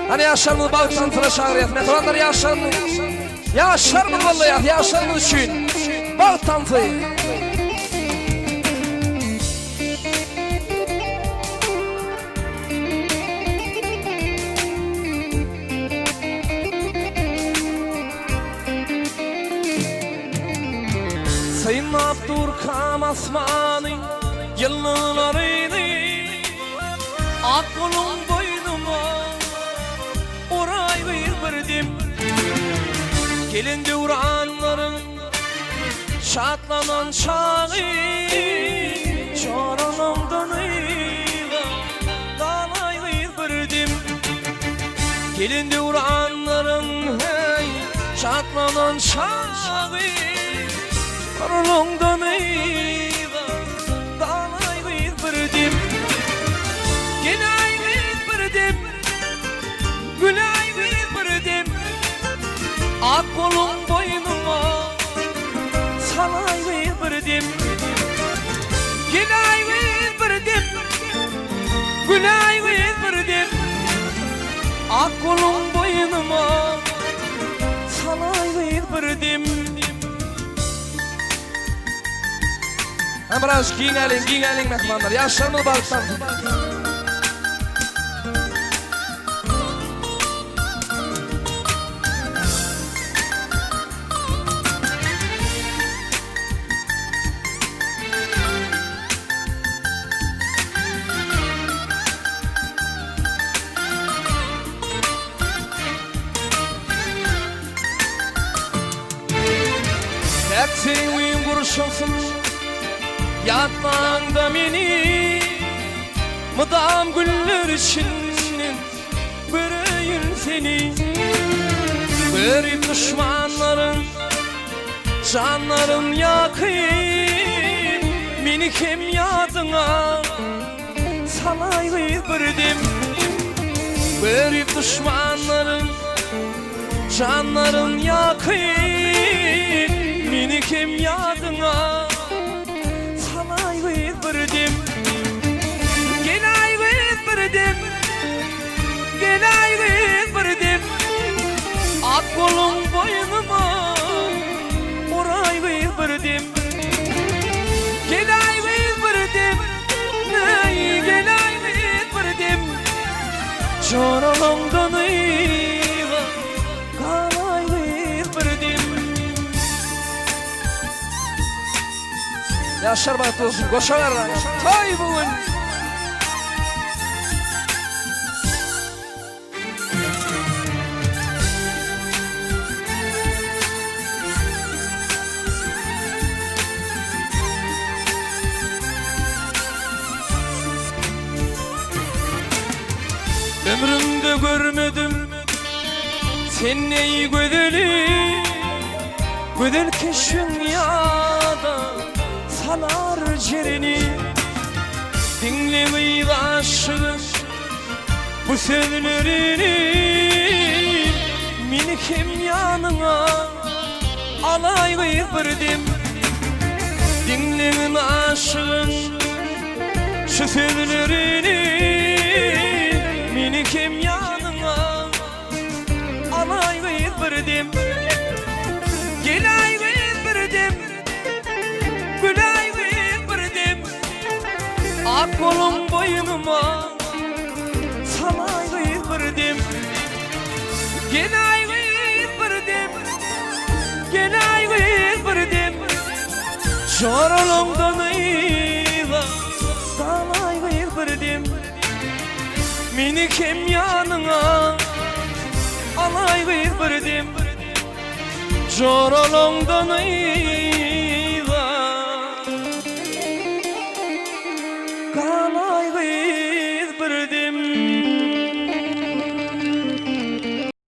Hany ýaşlarymyzy bagt tansyna çagyrýas. Mähribanlar ýaşlarymyz ýaşlarymyz gollaýas ýaşlarymyz üçin bagt tansy. Synlap durkam asmany, ýyldyzlaryny, Ak goluň boýnuma oraý gyz bir dem. Gelen döwranlaryň şatlanan çagy, Çoralaňdan yza galaý gyz bir dem. Gelen döwranlaryň heý şatlanan çagy, Çoralaňdan yza galaý gyz bir dem. Geläý gyz bir dem, güläý gyz bir dem, Ak goluň boýnuma salaý gyz bir dem. Geläý gyz bir dem, güläý gyz bir dem, Ak goluň boýnuma salaý gyz bir dem. Hemraž giňäliň, giňäliň mähribanlar. Ýaşlarymyz bagtdan. Päk söýgiň gurşasyn Ýatlaňda meni Mydam güller içinden Göreýin seni Görip duşmanlaryň Janlaryn ýakyp Meni hem ýadyňa Salaý gyz bir dem Görip duşmanlaryň Janlaryn ýakyp Meni hem ýadyňa Salaý gyz bir dem Geläý gyz bir dem Geläý gyz bir dem Ak goluň boýnuma Uraý gyz bir dem Geläý gyz bir dem Eý, geläý gyz bir dem Joralaňdan yza galaý gyz bir dem. Ýaşlar bagtly bolsun, goşalar toý bu gün. Ömrümde görmedim sen neý gözeli Gözel keşbiň ýada salar jereni Diňle gyz aşygyň Bu sözlerini meni hem ýanyňa alaý gyz bir dem Diňlegin aşygyň şu sözlerini meni hem ýanyňa alaý gyz bir dem Geläý gyz bir dem güläý gyz bir dem Ak goluň boýnuma salaý gyz bir dem Geläý gyz bir dem Geläý gyz bir dem Joralaňdan yza galaý gyz bir dem Meni hem ýanyňa alaý gyz bir dem Joralaňdan yza.